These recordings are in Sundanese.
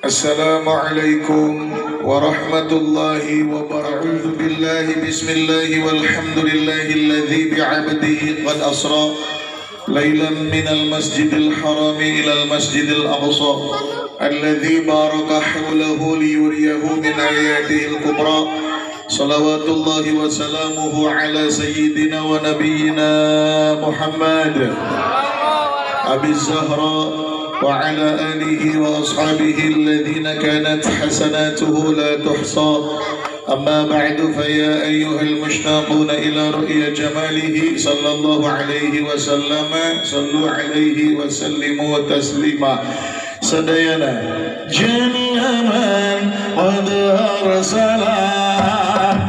Assalamualaikum warahmatullahi wabarakatuh. Billahi bismillahi walhamdulillahilladzi bi'abdihi qad asra lailan minal masjidil harami ilal masjidil aqsa alladzi baraka hawlahu liyuriyahu min ayatihil kubra. Salawatullahi wa salamuhu ala sayyidina wa nabiyyina Muhammad Abi Zahra wa ala alihi wa ashabihi alladhina kanat hasanatuhu la tuhsa. Amma ba'du, fa ya ayyuhal mushtaquna ila ru'ya jamalihi sallallahu alaihi wasallam, sallu alaihi wa sallimu taslima. Sadayana jalla man qad arsala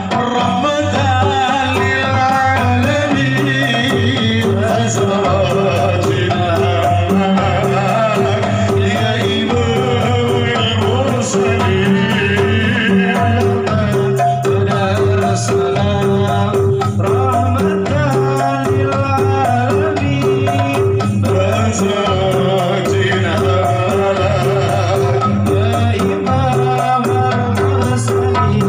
rahmatan lil alamin azwajina ya imamul mursalin qad arsala rahmatan lil alamin azwajina ya imamul mursalin.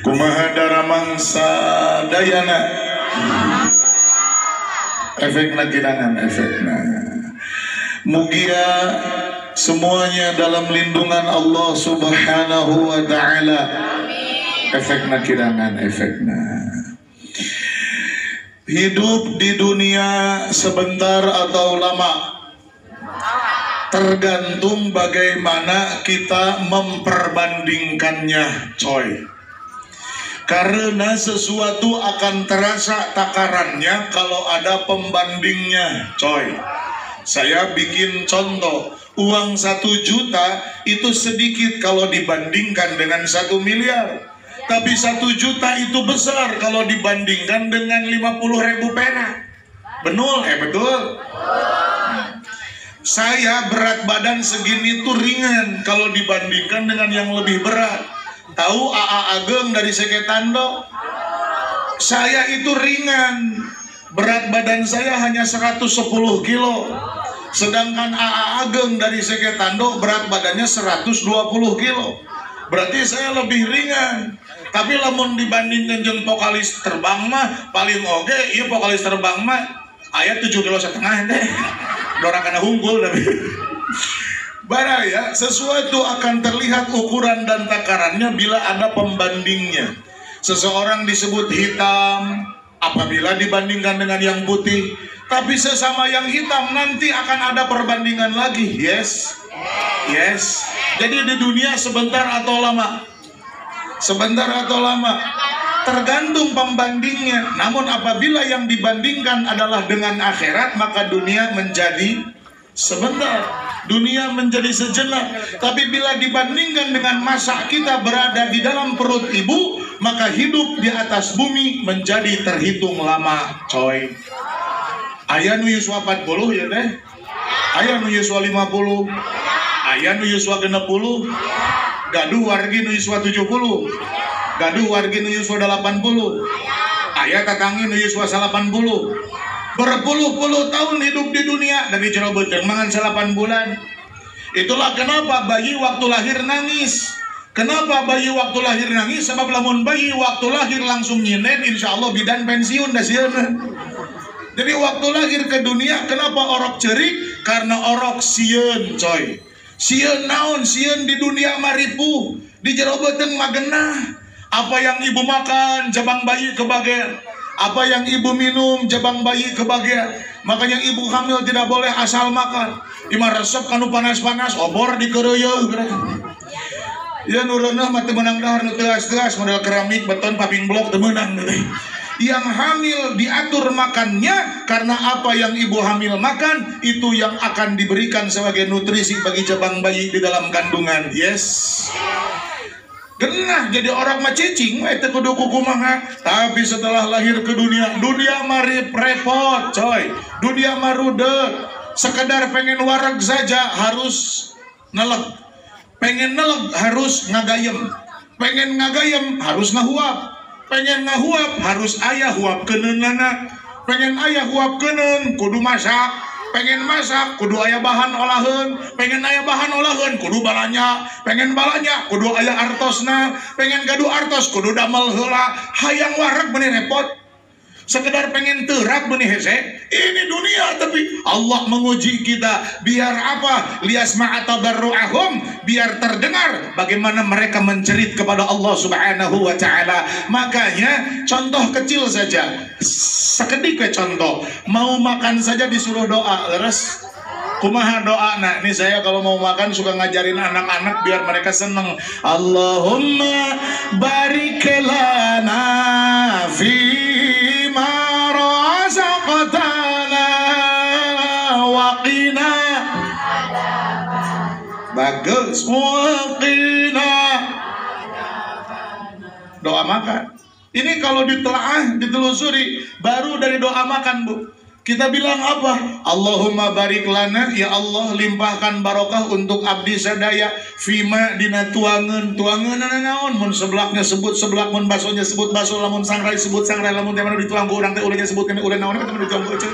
Kumaha daramang sadayana. Efekna kirangan efekna. Mugia semuanya dalam lindungan Allah Subhanahu wa ta'ala. Efekna kirangan efekna. Hidup di dunia sebentar atau lama tergantung bagaimana kita memperbandingkannya, coy. Karena sesuatu akan terasa takarannya kalau ada pembandingnya, coy. Saya bikin contoh, uang 1 juta itu sedikit kalau dibandingkan dengan 1 miliar. Tapi 1 juta itu besar kalau dibandingkan dengan 50.000 perak. Benul, betul. Saya berat badan segini tuh ringan kalau dibandingkan dengan yang lebih berat. Tahu AA Ageng dari Seketando? Saya itu ringan. Berat badan saya hanya 110 kilo. Sedangkan AA Ageng dari Seketando berat badannya 120 kilo. Berarti saya lebih ringan. Tapi lamun dibandingkan jeung vokalis terbang mah paling oge, ieu vokalis terbang mah aya 7,5 kilo deh. Dora kana unggul tapi. Baraya, sesuatu akan terlihat ukuran dan takarannya bila ada pembandingnya. Seseorang disebut hitam apabila dibandingkan dengan yang putih. Tapi sesama yang hitam nanti akan ada perbandingan lagi. Yes. Yes. Jadi di dunia sebentar atau lama? Sebentar atau lama? Tergantung pembandingnya. Namun apabila yang dibandingkan adalah dengan akhirat, maka dunia menjadi sebentar. Dunia menjadi sejenak. Tapi bila dibandingkan dengan masa kita berada di dalam perut ibu, maka hidup di atas bumi menjadi terhitung lama, coy. Aya nu yuswa 40 ya teh? Aya nu yuswa 50? Aya nu yuswa 60? Gaduh wargi nu yuswa 70? Gaduh wargi nu yuswa 80? Aya tatangi nu yuswa 80? Berpuluh-puluh tahun hidup di dunia dari jero beuteung mangan 8 bulan. Itulah kenapa bayi waktu lahir nangis. Kenapa bayi waktu lahir nangis? Sebab lamun bayi waktu lahir langsung nyinen, insya Allah bidan pensiun dah sieun. Jadi waktu lahir ke dunia kenapa orok cerik? Karena orok sieun, coy. Sieun naon? Sieun di dunia maripuh, di jero beuteung mah genah. Apa yang ibu makan jabang bayi kebagian. Apa yang ibu minum jabang bayi kebagian. Makanya ibu hamil tidak boleh asal makan. Imah resep kanu panas-panas obor dikeureuyeung. Ya nu reuneuh mah teu meunang dahar, nu teuas-teuas model keramik beton paving blok teu meunang. Yang hamil diatur makannya karena apa yang ibu hamil makan itu yang akan diberikan sebagai nutrisi bagi jabang bayi di dalam kandungan. Yes. Genah jadi orang mah cicing we teu kudu kumaha. Tapi setelah lahir ke dunia, dunia mah repot, coy. Dunia mah rudet. Sekedar pengen wareg saja harus neleg. Pengen neleg harus ngagayem. Pengen ngagayem harus ngahuap. Pengen ngahuap harus ayah huap keuneunana. Pengen ayah huap keuneun kudu masak. Pengen masak kudu aya bahan olaheun. Pengen aya bahan olaheun kudu balanya. Pengen balanya kudu aya artosna. Pengen gaduh artos kudu damel heula. Hayang wareg meuni repot. Sekedar pengen terak meuni hese. Ini dunia, tapi Allah menguji kita biar apa? Liyasma'a tadarru'ahum, biar terdengar bagaimana mereka menjerit kepada Allah Subhanahu wa ta'ala. Makanya contoh kecil saja, sekedik we contoh, mau makan saja disuruh doa. Terus kumaha doa? Nah, ini saya kalau mau makan suka ngajarin anak-anak biar mereka seneng. Allahumma barik lana fi ma razaqtana wa qina. Bagus, wa qina. Doa makan. Ini kalau ditelaah, ditelusuri, baru dari doa makan, Bu. Kita bilang apa? Allahumma barik lana, ya Allah limpahkan barokah untuk abdi sadaya fima dina tuangan, tuangan naon mun seblaknya sebut seblak, mun basonya sebut baso, lamun sangrai sebut sangrai, lamun teh dituang ku urang teh ulenya sebut kene ulen naon eta dituang ku ece.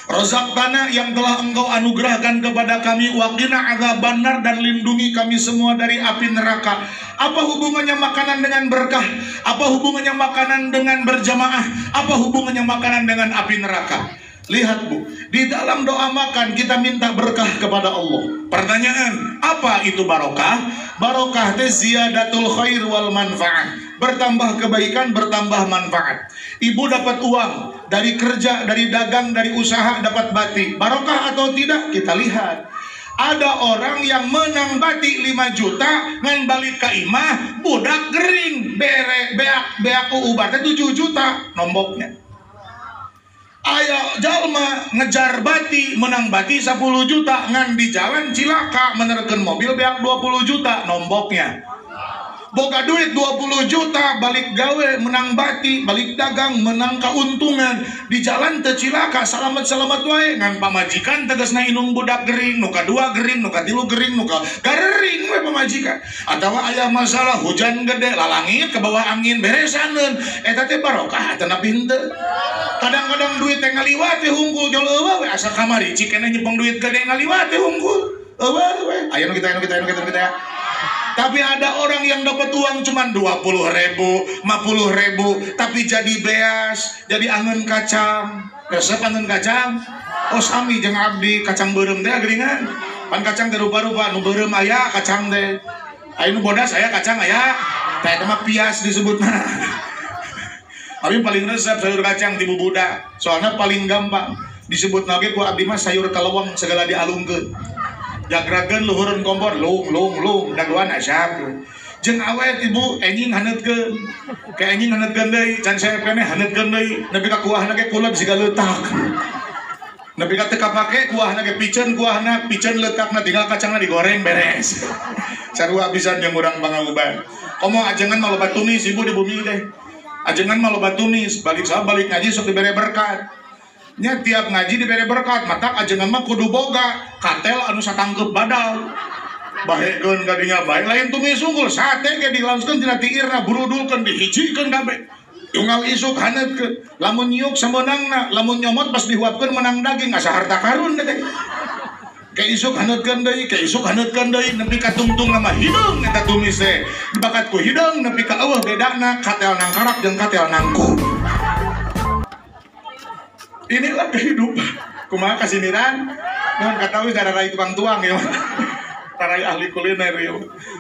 Razaqtana, yang telah engkau anugerahkan kepada kami, waqina adzabannar, dan lindungi kami semua dari api neraka. Apa hubungannya makanan dengan berkah? Apa hubungannya makanan dengan berjamaah? Apa hubungannya makanan dengan api neraka? Lihat Bu, di dalam doa makan kita minta berkah kepada Allah. Pertanyaan, apa itu barokah? Barokah teh ziyadatul khair wal manfaat. Bertambah kebaikan, bertambah manfaat. Ibu dapat uang dari kerja, dari dagang, dari usaha, dapat bati. Barokah atau tidak? Kita lihat. Ada orang yang menang bati 5 juta, ngan balik ke imah, budak gering, bere, beak, beak ubatnya 7 juta, nomboknya. Aya jalma ngejar bati, menang bati 10 juta, ngan di jalan cilaka menerken mobil beak 20 juta, nomboknya. Boga duit 20 juta, balik gawe menang bati, balik dagang menang keuntungan, di jalan teu cilaka salamet-salamet wae, ngan pamajikan tegasna inung budak gering, nu kadua gering, nu katilu gering, nu ka gering we pamajikan. Atawa aya masalah hujan gede lalangit ke bawah angin beresaneun, eta teh barokah teu henteu. Kadang-kadang duit teh ngaliwat teh hungkul jol eueuh we asa kamari cikene nyepeng duit gede ngaliwat teh hungkul. Eueuh we. Aya nu kita anu kita anu kita anu kita. Tapi ada orang yang dapat uang cuma 20 ribu, 50 ribu, tapi jadi beas, jadi angen kacang. Resep angen kacang? Oh sami jeung abdi kacang beureum teh geuningan. Pan kacang teh rupa-rupa, nu beureum aya kacang teh. Aya nu bodas aya kacang aya. Teh eta mah pias disebutna. Tapi paling resep sayur kacang ti bubudak. Soalnya paling gampang. Disebutna ge ku abdi mah sayur kaleweng segala dialungkeun. Jagrageun luhureun kompor lung lung lung dagoan asyap. Jeung awet ibu enjing haneutkeun. Ke enjing haneutkeun deui, can saep keneh haneutkeun deui, nepi ka kuahna ge kuleb siga leutak. Nepi ka teu kapake kuahna ge piceun kuahna, piceun leutakna tinggal kacangna digoreng beres. Sarua pisan jeung urang pangauban. Komo ajengan mah loba tumis ibu di bumi teh. Ajengan mah loba tumis, balik saha balik ngaji sok dibere berkat. Nya tiap ngaji diberi berkat, matak ajengan mah kudu boga katel anu satangkep badal. Bahekeun kadinya bae lain tumis unggul sate ge dilangsungkeun tina tiirna burudulkeun dihijikeun kabeh. Unggal isuk haneutkeun, lamun nyiuk sameunangna, lamun nyomot pas dihuapkeun menang daging asa harta karun teh. Ke isuk haneutkeun deui, ke isuk haneutkeun deui nepi ka tungtungna mah hideung eta tumis teh. Dibakat ku hideung nepi ka eueuh bedana katel nangkarak jeung katel nangkub. Inilah kehidupan. Kumaha kasiniran? Mun katawi cara tukang tuang ya. Tarai ahli kuliner ya.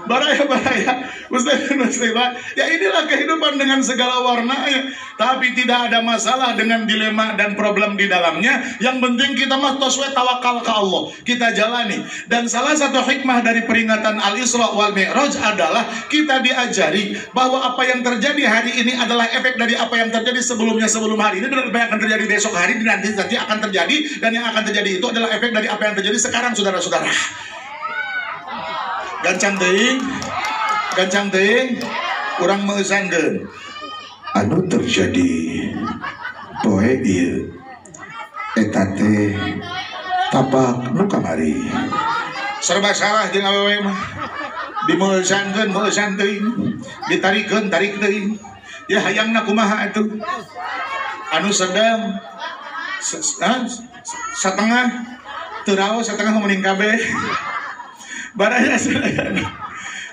Baraya baraya. Ustaz muslimah. Ya inilah kehidupan dengan segala warnanya. Tapi tidak ada masalah dengan dilema dan problem di dalamnya. Yang penting kita mah tos we tawakal ke Allah. Kita jalani. Dan salah satu hikmah dari peringatan Al-Isra wal Mi'raj adalah kita diajari bahwa apa yang terjadi hari ini adalah efek dari apa yang terjadi sebelumnya sebelum hari ini dan apa yang akan terjadi besok hari dan nanti akan terjadi, dan yang akan terjadi itu adalah efek dari apa yang terjadi sekarang, saudara-saudara. Gancang teuing, urang meusangkeun. Anu terjadi poe ieu eta teh tapak nu kamari. Serba salah jeung awewe mah. Dimeusangkeun, meusang teuing, ditarikeun, tarik teuing. Ya hayangna kumaha atuh? Anu sedang satengah teu raos satengah mending kabeh. Baraya sadayana.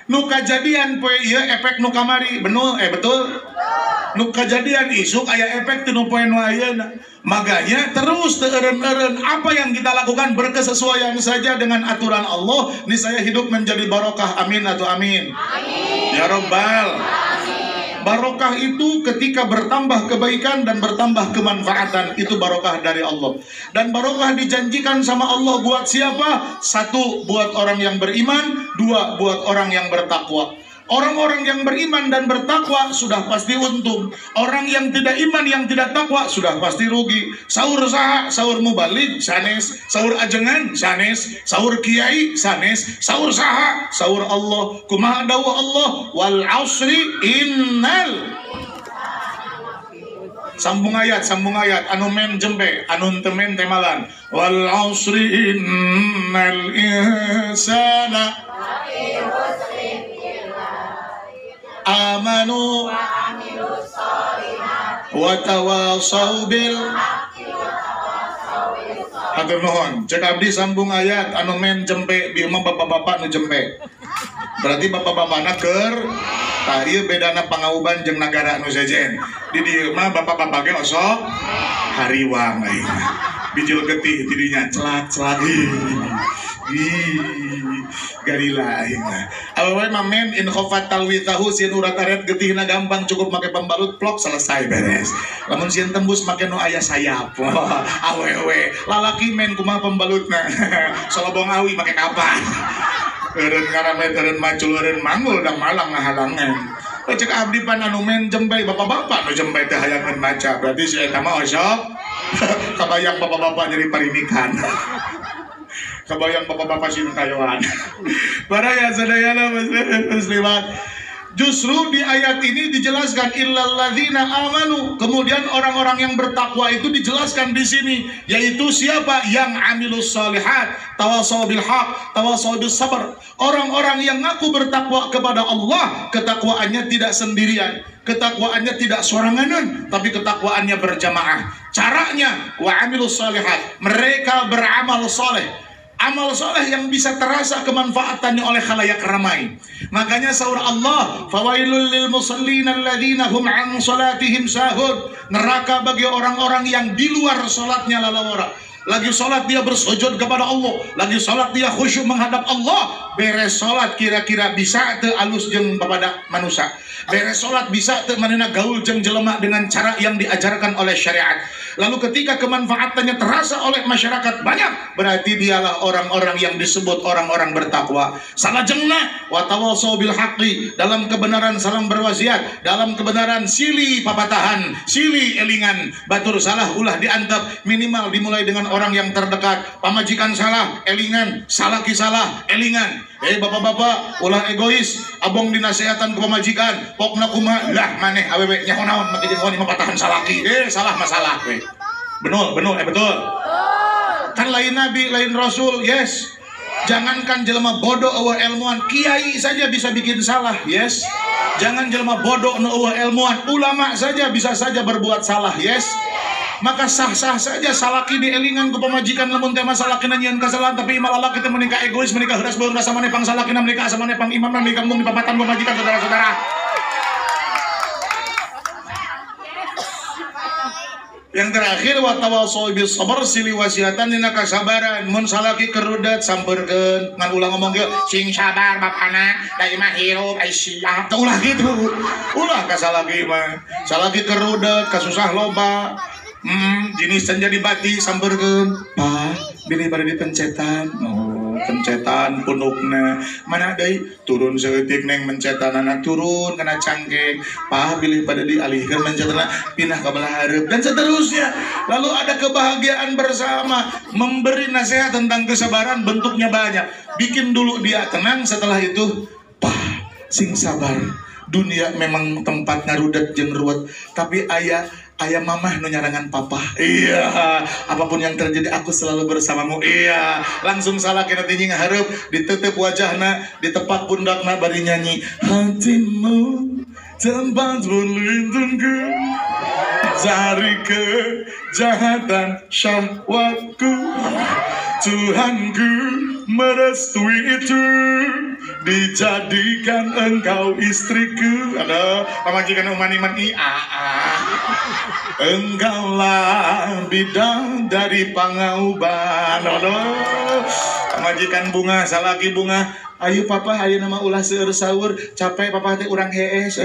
Nu kajadian poe ieu efek nu kamari, benul betul. Nu kajadian isuk aya efek tinu poe nu ayeuna. Makanya terus teu eureun-eureun apa yang kita lakukan berkesesuaian saja dengan aturan Allah, niscaya hidup menjadi barokah. Amin atau amin. Amin. Ya Rabbal. Barokah itu ketika bertambah kebaikan dan bertambah kemanfaatan, itu barokah dari Allah. Dan barokah dijanjikan sama Allah buat siapa? Satu, buat orang yang beriman. Dua, buat orang yang bertakwa. Orang-orang yang beriman dan bertakwa sudah pasti untung. Orang yang tidak iman, yang tidak takwa sudah pasti rugi. Sahur saha, sahur mubalig, sanes. Sahur ajengan, sanes. Sahur kiai, sanes. Sahur saha, sahur Allah. Kumaha dawuh Allah? Wal asri innal. Sambung ayat, sambung ayat. Anu men jempe, anu temen temalan. Wal asri innal insana amanu wa tawasau bil Hatur nuhun. Cek abdi sambung ayat anu men jempe bieu mah bapak-bapak nu jempe. Berarti bapak-bapakna keur tah ieu bedana Pangauban jeung nagara nu sejen. Di dieu mah bapak-bapak ge osok hariwang aing. Bijil getih tidinya celak-celak. Ih, garila aing mah. Awewe mah men in khafat talwithahu sieun urat aret getihna gampang cukup make pembalut plok selesai beres. Lamun sieun tembus make nu aya sayap. Awewe lalaki men kumaha pembalutna. Solobong awi make kapan. Eureun ngaramet eureun macul eureun manggul da malang ngahalangan. Cek abdi pan anu men jembe bapak-bapak nu jembe teh hayangeun maca. Berarti si eta mah osok kabayang bapak-bapak nyeri parinikan. Kabayang bapak-bapak sintayoan. Baraya sadayana muslimat. Justru di ayat ini dijelaskan illalladzina amanu. Kemudian orang-orang yang bertakwa itu dijelaskan di sini, yaitu siapa yang amilus salihat, tawasau bil haq, tawasau bis sabr. Orang-orang yang ngaku bertakwa kepada Allah, ketakwaannya tidak sendirian, ketakwaannya tidak soranganan, tapi ketakwaannya berjamaah. Caranya wa amilus salihat, mereka beramal soleh. Amal soleh yang bisa terasa kemanfaatannya oleh khalayak ramai. Makanya saur Allah, fawailul lil musallin alladzina hum an salatihim sahun. Neraka bagi orang-orang yang di luar salatnya lalawara. Lagi salat dia bersujud kepada Allah, lagi salat dia khusyuk menghadap Allah. Beres salat kira-kira bisa teu alus jeung kepada manusia. Beres salat bisa teu manehna gaul jeung jelema dengan cara yang diajarkan oleh syariat. Lalu ketika kemanfaatannya terasa oleh masyarakat banyak, berarti dialah orang-orang yang disebut orang-orang bertakwa. Salajengna wa tawasau bil haqqi, dalam kebenaran salam berwasiat, dalam kebenaran sili papatahan, sili elingan, batur salah ulah diantep, minimal dimulai dengan orang yang terdekat. Pamajikan salah, elingan, salaki salah, elingan. Bapak-bapak, ulah egois, abong dinasehatan ke pamajikan, pokna kumaha, lah maneh awewe nyaho naon make jeung wani mapatahan salaki. Salah masalah we. Benul, benul, betul. Kan lain nabi, lain rasul, yes. Jangankan jelema bodoh eueuh ilmuan, kiai saja bisa bikin salah, yes. Jangan jelema bodoh nu eueuh ilmuan, ulama saja bisa saja berbuat salah, yes. Maka sah-sah saja salaki dielingan ku pamajikan lamun teh masalakina nyieun kasalahan, tapi imah lalaki teh menikah egois, menikah heuras beureum rasa maneh pang salakina, menikah asa maneh pang imamna, menikah embung dipapatan pamajikan saudara-saudara. Yang terakhir wa tawasau bis sabr, sili wasiatan dina kasabaran. Mun salaki kerudet sampeurkeun, ngan ulah ngomong kieu, sing sabar bapana, da imah hirup ai sia. Teu ulah kitu. Ulah ka salaki mah. Salaki kerudet kasusah loba. Jenis can jadi bati sampeurkeun. Pak, bilih bade dipencetan. Oh, pencetan punukna. Mana deui turun saeutik neng mencetanana turun kana cangkeng. Pak, bilih bade dialihkeun mencetanana pindah ka belah hareup dan seterusnya. Lalu ada kebahagiaan bersama, memberi nasihat tentang kesabaran bentuknya banyak. Bikin dulu dia tenang, setelah itu, Pak, sing sabar. Dunia memang tempat ngarudet jeung ruwet, tapi ayah mamah nu nyarangan papa. Iya, apapun yang terjadi aku selalu bersamamu. Iya, langsung salah kena tinggi ngahareup, ditutup wajahna, ditepak pundakna bari nyanyi. Hatimu tempat berlindungku dari kejahatan syahwatku. Tuhanku merestui itu, dijadikan engkau istriku. Aduh, pamajikan uman-iman ia. Engkaulah bidang dari pangauban. Aduh, pamajikan bunga, salaki bunga. Ayo papa, ayo nama ulah seueur sahur, capek papa teh urang hees.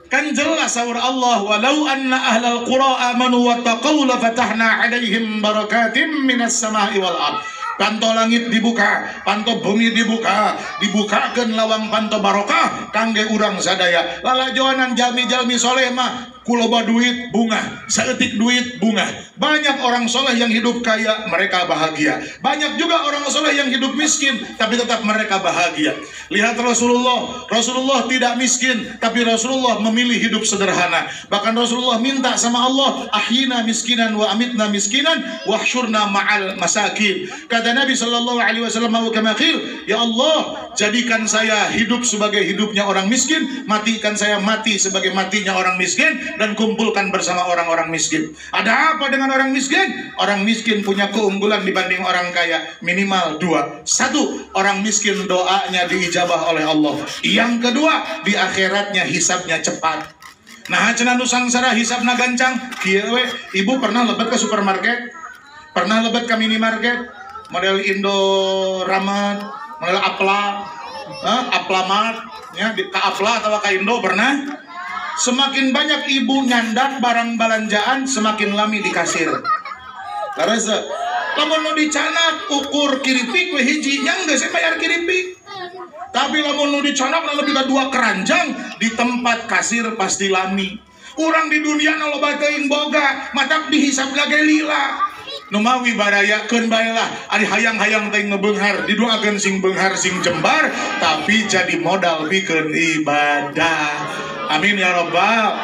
Kan jelas sahur Allah, walau anna ahlal qura amanu wattaqau la fatahna alaihim barakatim minas sama'i wal ard. Panto langit dibuka, panto bumi dibuka, dibukakeun lawang panto barokah kangge urang sadaya. Lalajoanan jalmi-jalmi soleh mah kuloba duit bunga, saeutik duit bunga. Banyak orang soleh yang hidup kaya, mereka bahagia. Banyak juga orang soleh yang hidup miskin, tapi tetap mereka bahagia. Lihat Rasulullah, Rasulullah tidak miskin, tapi Rasulullah memilih hidup sederhana. Bahkan Rasulullah minta sama Allah, ahyina miskinan wa amitna miskinan wahsyurna ma'al masakin. Kata Nabi sallallahu alaihi wasallam, ya Allah, jadikan saya hidup sebagai hidupnya orang miskin, matikan saya mati sebagai matinya orang miskin, dan kumpulkan bersama orang-orang miskin. Ada apa dengan orang miskin? Orang miskin punya keunggulan dibanding orang kaya minimal 2. 1, orang miskin doanya diijabah oleh Allah. Yang kedua, di akhiratnya hisabnya cepat. Nah, cenah nu sangsara hisabna gancang. Kieu we, ibu pernah lebet ke supermarket? Pernah lebet ke minimarket? Model Indoramat, model Apla, Aplamart, ya, ke Apla atau ke Indo pernah? Semakin banyak ibu nyandak barang belanjaan, semakin lami di kasir. Leres teu? Lamun nu dicanak ukur kiripik we hiji, nya geus bayar kiripik. Tapi lamun nu dicanak lebih ka 2 keranjang di tempat kasir pasti lami. Urang di dunia nu loba teuing boga, matak dihisab lage lila. Nu mawi barayakeun bae lah, ari hayang-hayang teuing nu beunghar, didoakeun sing beunghar sing jembar, tapi jadi modal pikeun ibadah. Amin ya robbal.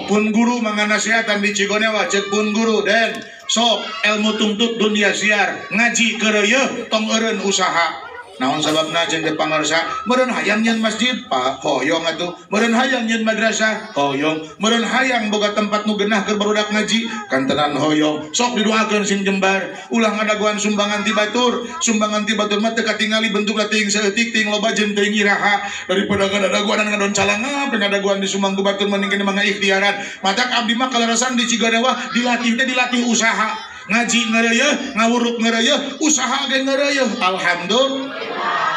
Pun guru manganasihatan di Cigonewa, cek pun guru den sok ilmu tuntut dunia siar, ngaji keureuyeun tong eureun usaha. Naon sababna jeung teu pangarsa, meureun hayang nyeun masjid, Pak, hoyong atuh. Meureun hayang nyeun madrasah, hoyong. Meureun hayang boga tempat nu genah keur barudak ngaji, kantenan hoyong. Sok didoakeun sing jembar, ulah ngadagoan sumbangan ti batur. Sumbangan ti batur mah teu katingali bentukna teuing saeutik, teuing loba jeung teuing iraha. Daripada ngadagoan ngadon calangap, ngadagoan disumbang ku batur mending kene mah ikhtiaran. Matak abdi mah kalarasan di Cigonewa dilatih teh dilatih usaha. Ngaji ngereuyeun, ngawuruk ngereuyeun, usaha ge ngereuyeun. Alhamdulillah.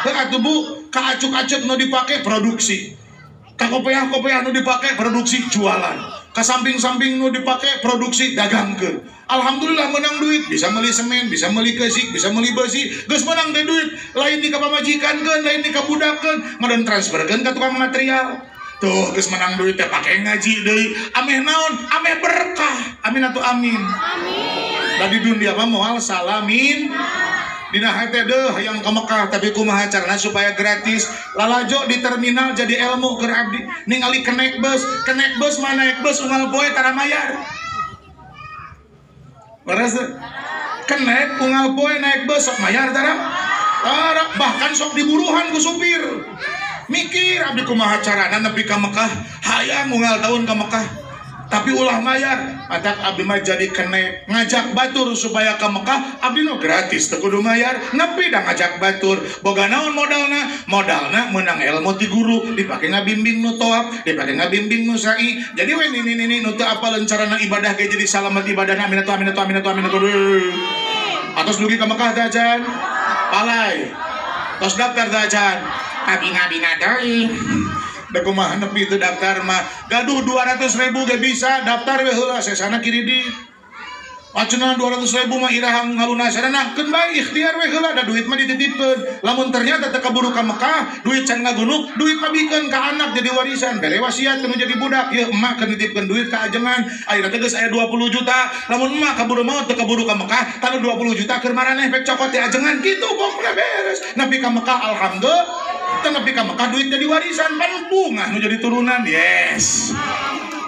Heuh atuh Bu, kaacuk-acuk nu dipake produksi. Ka kopeah-kopeah nu dipake produksi jualan. Ka samping-samping nu dipake produksi dagangkeun. Alhamdulillah menang duit, bisa meuli semen, bisa meuli keusik, bisa meuli besi, geus menang teh duit. Lain di ka pamajikankeun, lain di ka budakkeun, ngadon transferkeun ka tukang material. Tuh geus menang duit teh pake ngaji deui. Ameh naon? Ameh berkah. Amin atuh amin. Amin. Da di dunia mah moal salamin. Dina hate deuh hayang ka Mekah tapi kumaha carana supaya gratis. Lalajo di terminal jadi ilmu keur abdi. Ningali kenek bus mah naik bus unggal poe tara mayar. Leres teu? Kenek unggal poe naik bus sok mayar tara? Tara, bahkan sok diburuhan ku supir. Mikir abdi kumaha carana nepi ka Mekah, hayang unggal tahun ka Mekah. Tapi ulah mayar, matak abdi mah jadi kenek ngajak batur supaya ka Mekah, abdi nu gratis teu kudu mayar, nepi da ngajak batur. Boga naon modalna? Modalna meunang ilmu ti guru, dipake ngabimbing nu toab, dipake ngabimbing nu sa'i. Jadi we nini-nini nu teu apaleun carana ibadah ge jadi salamet ibadahna. Amin atuh amin atuh amin atuh amin atuh. Atos dugi ka Mekah teh acan? Palai. Tos daftar teh acan? Abina-bina deui. Da kumaha nepi teu daftar mah gaduh 200.000 ge bisa daftar we heula sesana kiridit. Acenah 200.000 mah iraha ngalunasanana keun bae ikhtiar we heula da duit mah dititipkeun. Lamun ternyata teu kaburu ka Mekah, duit can ngagunuk, duit mah bikeun ka anak jadi warisan, bere wasiat nu jadi budak, ieu emak keur nitipkeun duit ka ajengan, ayeuna teh geus aya 20 juta. Lamun emak kaburu maot teu kaburu ka Mekah, tanu 20 juta keur maraneh pek cokot ti ajengan kitu pokna beres. Nepi ka Mekah alhamdulillah. Nepi ka Mekah duit jadi warisan, pan bungah nu jadi turunan. Yes.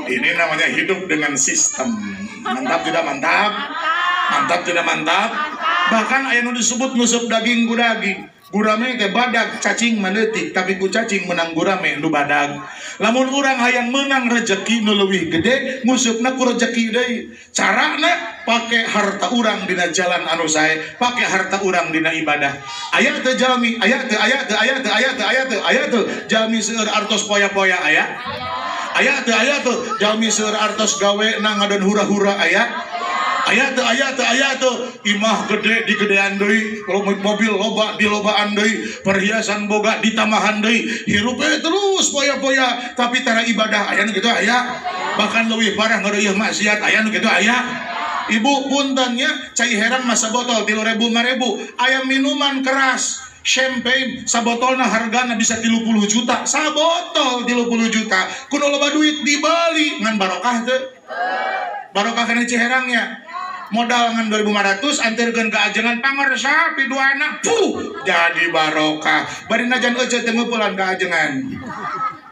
Ini namanya hidup dengan sistem. Mantap tidak mantap? Mantap tidak mantap? Bahkan aya nu disebut nguseup daging ku daging. Gurame teh badag, cacing mah leutik, tapi ku cacing menang gurame nu badag. Lamun urang hayang menang rejeki nu leuwih gede, nguseupna ku rejeki deui. Carana pake harta urang dina jalan anu sae, pake harta urang dina ibadah. Aya teu jalmi, aya teu, aya teu, aya teu, aya teu, aya teu, aya teu jalmi seueur artos poya-poya aya. Aya teu, aya teu jalmi seueur artos gawe na ngadon hura-hura aya. Aya teu, aya teu, aya teu imah gede digedean deui, mobil loba dilobaan deui, perhiasan boga ditambahan deui, hirup terus poya-poya tapi tara ibadah aya nu kitu aya. Bahkan leuwih parah ngareuyeun maksiat aya nu kitu aya. Ibu puntennya cai herang masa botol 3.000 5.000, aya minuman keras champagne sabotolna hargana bisa 30 juta, sabotol 30 juta, kudu loba duit dibeli ngan barokah teu? Barokah kana ciherangnya. Modal ngan 2.500 anterkeun ka ajengan pangersa piduana, puh jadi barokah. Bari najan euceu teu ngupulan ka ajengan.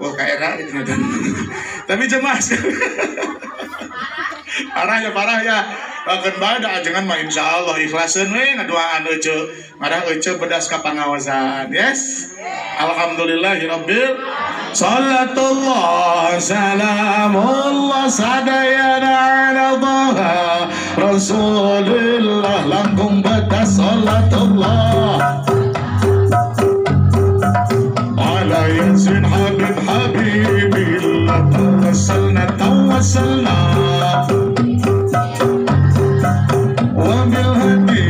Wah ka era itu najan. Tapi jemaah parah ya, parah ya. Bahkan bae da ajengan mah insyaallah ikhlaseun we ngaduaan euceu. Ngarah euceu bedas ka pangawasan. Yes. Alhamdulillahirabbil. Salatullah salamullah sadayana ala Taha Rasulillah langkung batas salatullah ala Yasin Habib Habibillah tawassalna tawassalna wa bil hadi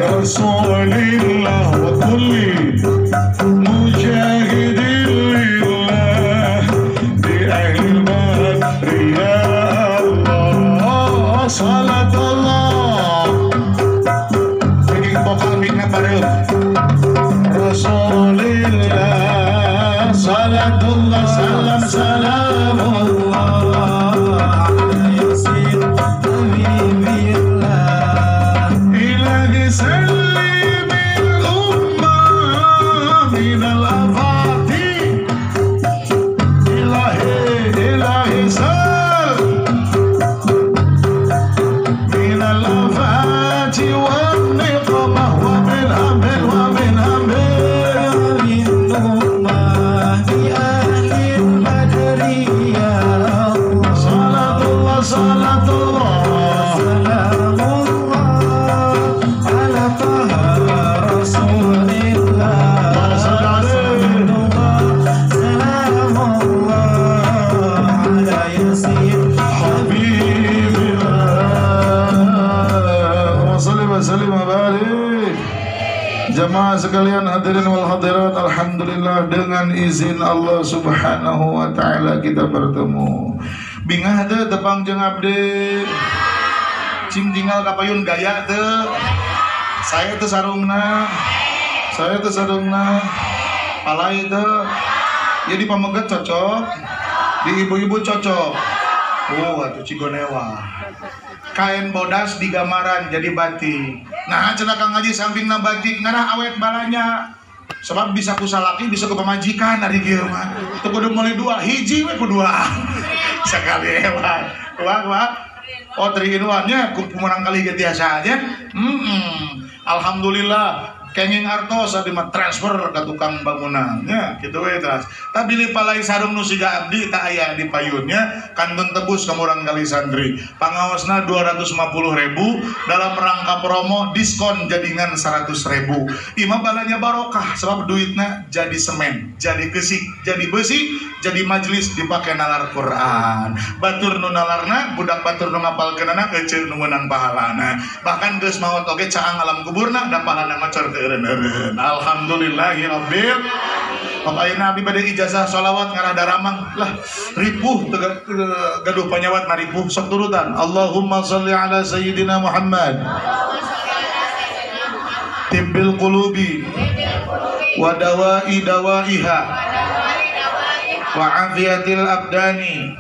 Rasulillah wa kulli mujahidin lillah bi ahli badri ya Allah salatullah bikin vokal mikna bareng Rasulillah salatullah salam salamullah ala Yasin Habibillah ilahi salimil ummah minal afati ilahi ilahi sal minal afati wan niqmah wa min amil wa min amil salatullah salatullah salamullah ala Taha Rasulillah salatullah salamullah ala Yasin Habibillah. Wa salli wa sallim wa barik. Jamaah sekalian hadirin wal hadirat, alhamdulillah dengan izin Allah Subhanahu wa taala kita bertemu. Bingah teu tepang jeung abdi. Cing tinggal kapayun gaya teu. Saya teu sarungna. Saya teu sarungna. Palai teu. Jadi pameget cocok. Di ibu-ibu cocok. Oh, atuh cigonewa. Kain bodas di gambaran jadi batik. Nah, cenah Kang Haji sampingna batik ngarah awet balanya. Sebab bisa ku salaki, bisa ku pamajikan ari kieu mah. Teu kudu meuli dua, hiji we ku dua. Sekali hebat. Wah, wah. Oh, 3 in 1 nya ku menang kali ge tiasa nya. Alhamdulillah kenging artos abdi mah transfer ka tukang bangunan nya kitu we teras. Tapi bilih palai sarung nu siga abdi tak aya di payunnya kantun tebus ka murang kali santri. Pangaosna 250.000 dalam rangka promo diskon jadingan 100.000. Imah balanya barokah sebab duitna jadi semen, jadi kesik, jadi besi, jadi majelis dipake nalar Quran. Batur nu nalarna, budak batur nu ngapalkeunana eceu nu meunang pahalana. Bahkan geus maot oge caang alam kuburna da pahalana ngocor teu eureun-eureun. Alhamdulillahirabbil. Pak ayeuna abdi bade ijazah sholawat ngarah daramang lah ripuh gaduh panyawat maripuh sok turutan. Allahumma sholli ala sayyidina Muhammad. Tibbil qulubi wa dawai dawaiha wa afiyatil abdani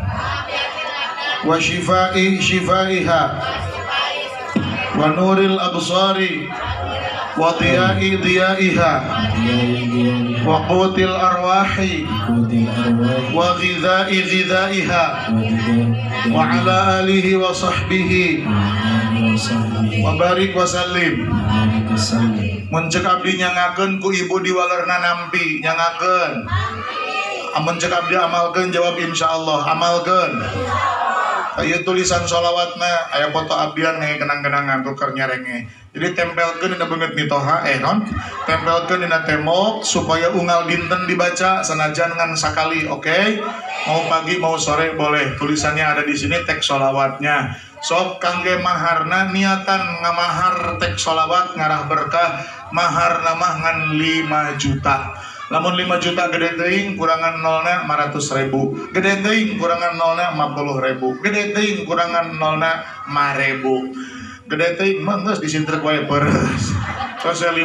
wa shifai shifaiha wa nuril absari wa diyai diyaiha wa qutil arwahi wa ghidhai ghidhaiha wa ala alihi wa sahbihi wa barik wa sallim. Mun cek abdi nyangakeun ku ibu di walerna nampi nyangakeun. Amun cek abdi amalkeun jawab insyaallah amalkeun. Aya tulisan sholawatna, aya foto abdian kenang-kenangan tuker nyarenge. Jadi tempelkeun dina beungeut mitoha non, tempelkeun dina tembok supaya unggal dinten dibaca sanajan ngan sakali, oke? Mau pagi mau sore boleh. Tulisannya ada di sini teks sholawatnya. Sok kangge maharna niatan ngamahar teks sholawat ngarah berkah mahar mah ngan 5 juta. Lamun 5 juta gede teuing kurangan nolna 500.000. Gede teuing kurangan nolna 50.000. Gede teuing kurangan nolna 5.000. Gede teuing mah geus disintrek wae peres. Terus 5.000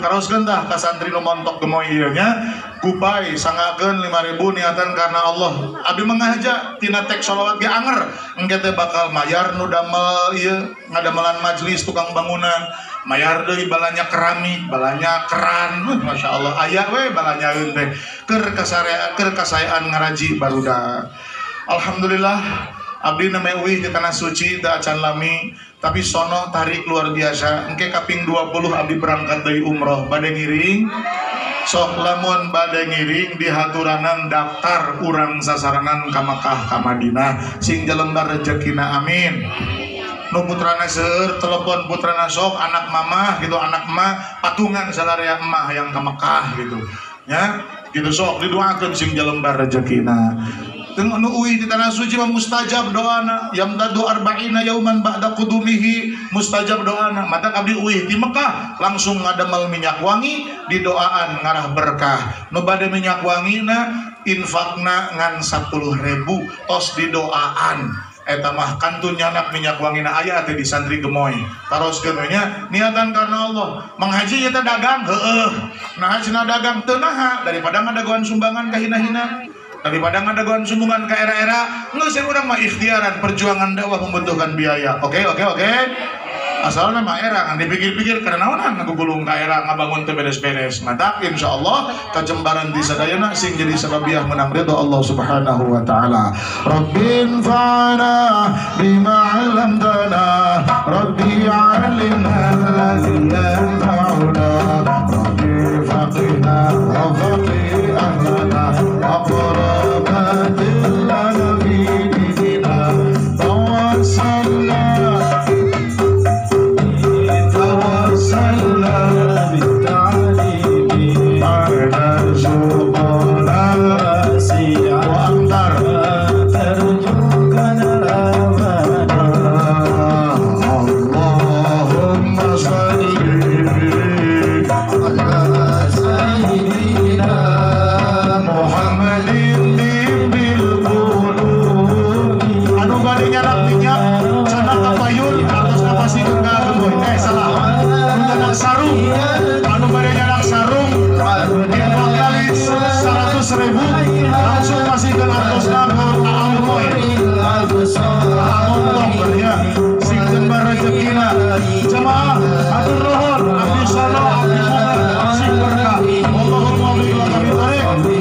teruskeun tah ka santri nu montok gemoy ieu nya. Kupai sangakeun 5.000 niatan karena Allah. Abdi mengaja tina teks sholawat ge anger. Engke teh bakal mayar nu damel ieu ngadamelan majelis tukang bangunan. Mayar deui balanya keramik, balanya keran, masya Allah aya we balanyaeun teh keur kasayaan ngaraji barudak. Alhamdulillah abdi namanya uih di tanah suci teu acan lami, tapi sono tarik luar biasa. Engke kaping 20 abdi berangkat deui umroh, bade ngiring. Sok lamun bade ngiring dihaturanan daftar urang sasarangan ka Makkah ka Madinah sing jalembar rezekina amin. Nu putrana seueur telepon putrana sok anak mamah gitu anak emak patungan salarea emah yang ka Mekah gitu ya gitu sok didoakeun sing jalembar rezekina. Nu uih di tanah suci mah mustajab doana yamtadu arba'ina yauman ba'da qudumihi mustajab doana mata abdi uih di Mekah langsung ngadamel minyak wangi didoaan ngarah berkah nu bade minyak wangina infakna ngan 10.000 tos didoaan eta mah kantun nyanak minyak wangina aya teh di santri gemoy taroskeun we nya niatan karena Allah manghaji eta dagang heueuh nah cenah dagang teu naha daripada ngadagoan sumbangan ka hina-hina daripada ngadagoan sumbangan ka era-era geus urang mah ikhtiaran perjuangan dakwah membutuhkan biaya. Oke. Asalna mah era ngan dipikir-pikir karena naonan ngagugulung ka era ngabangun teu beres-beres. Matak insyaallah kajembaran di sadayana sing jadi sababiah menang ridho Allah Subhanahu wa taala. Rabbin fa'ana bima 'allamtana rabbi 'allimna alladhi yanfa'una rabbi faqina wa faqi ahlana wa qarabatil lana fi dinina tawassalna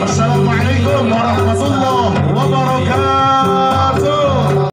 Assalamualaikum warahmatullahi.